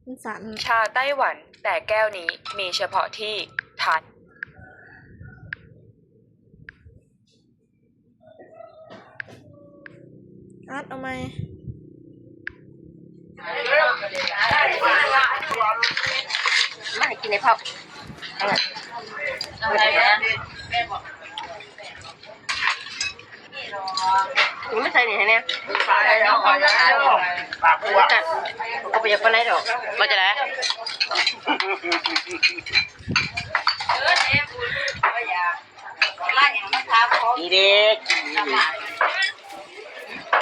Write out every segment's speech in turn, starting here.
ມັນສັ່ນ. ຊາໄຕ້ຫວັນ ແຕ່ແກ້ວນີ້ມີສະເພາະທີ່ທານ ອັດເອົາໃໝ່. ມາໃຫ້ກິນໃນພອບ. ນີ້ມາໃສ່ນີ້ໃຫ້ແດ່. ເອົາກັນ ກໍບໍ່ຢາກປານໃດດອກ. ວ່າຈັ່ງໃດ? ນີ້ເດ້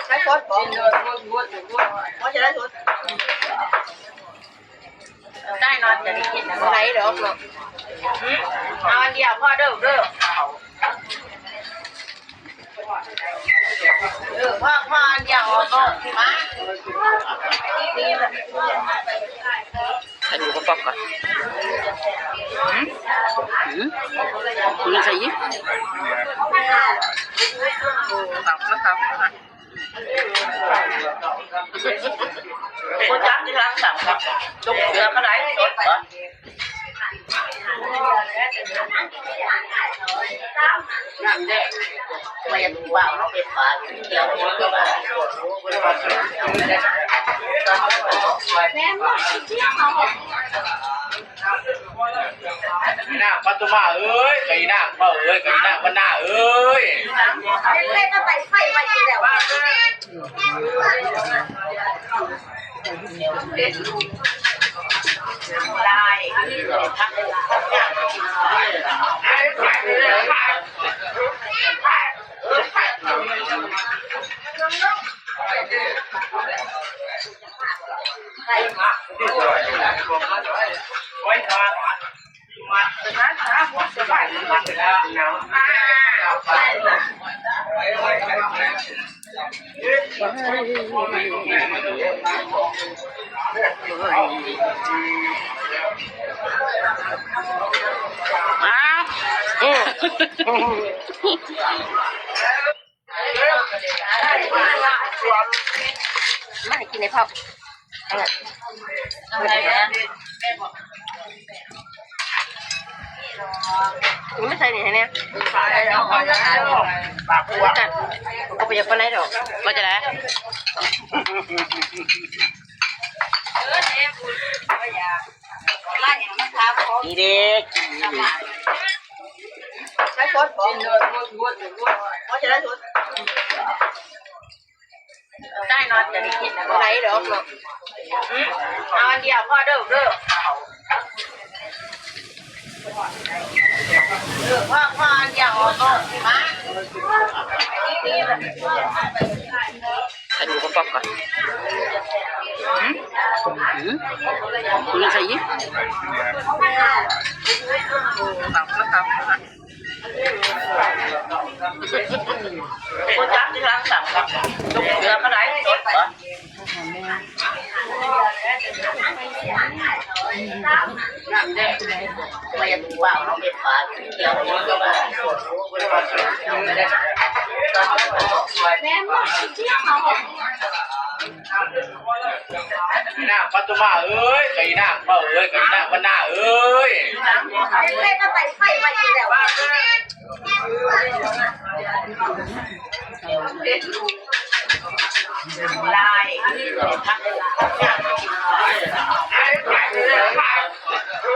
ໄລຟ໌ສົດບໍ? ບໍ່ໄດ້ໄລຟ໌ສົດ. ໄດ້ນອນຈະໄດ້ກິນນະ ບໍ່ໄດ້ດອກເນາະ. ເອົາອັນດຽວພໍເດີ້ ເດີ້. ເອີ ພໍ ພໍອັນດຽວ ເອົາ ມາ ໃສ່ໝູກະປອບກ່ອນ. ຫືມ ຫືມ ມັນໃສ່ອີກ. ບໍ່ຈັກທີ່ທາງສັງ ຈົກເສືອກະໄດ້ສົດ. ອີນາງປາຕຸມາເອີຍ ກະອີນາງເວົ້າເອີຍ ກະອີນາງບັນນາເອີຍ. ມາໃຫ້ກິນໃນພອບ. ນີ້ມາໃສ່ນີ້ໃຫ້ແດ່. ເອົາກັນ ກໍບໍ່ຢາກປານໃດດອກ. ວ່າຈັ່ງໃດ? ນີ້ເດ້ ໄລຟ໌ສົດບໍ? ບໍ່ໄດ້ໄລຟ໌ສົດ. ໄດ້ນອນຈະໄດ້ກິນນະ ບໍ່ໄດ້ດອກເນາະ. ເອົາອັນດຽວພໍເດີ້ ເດີ້. ເອີ ພໍ ພໍອັນດຽວ ເອົາ ມາ ໃສ່ໝູກະປອບກ່ອນ. ຫືມ ຫືມ ມັນໃສ່ອີກ. ບໍ່ຈັກທີ່ທາງສັງ ຈົກເສືອກະໄດ້ສົດ. ອີນາງປາຕຸມາເອີຍ ກະອີນາງເວົ້າເອີຍ ກະອີນາງບັນນາເອີຍ. ລາຍ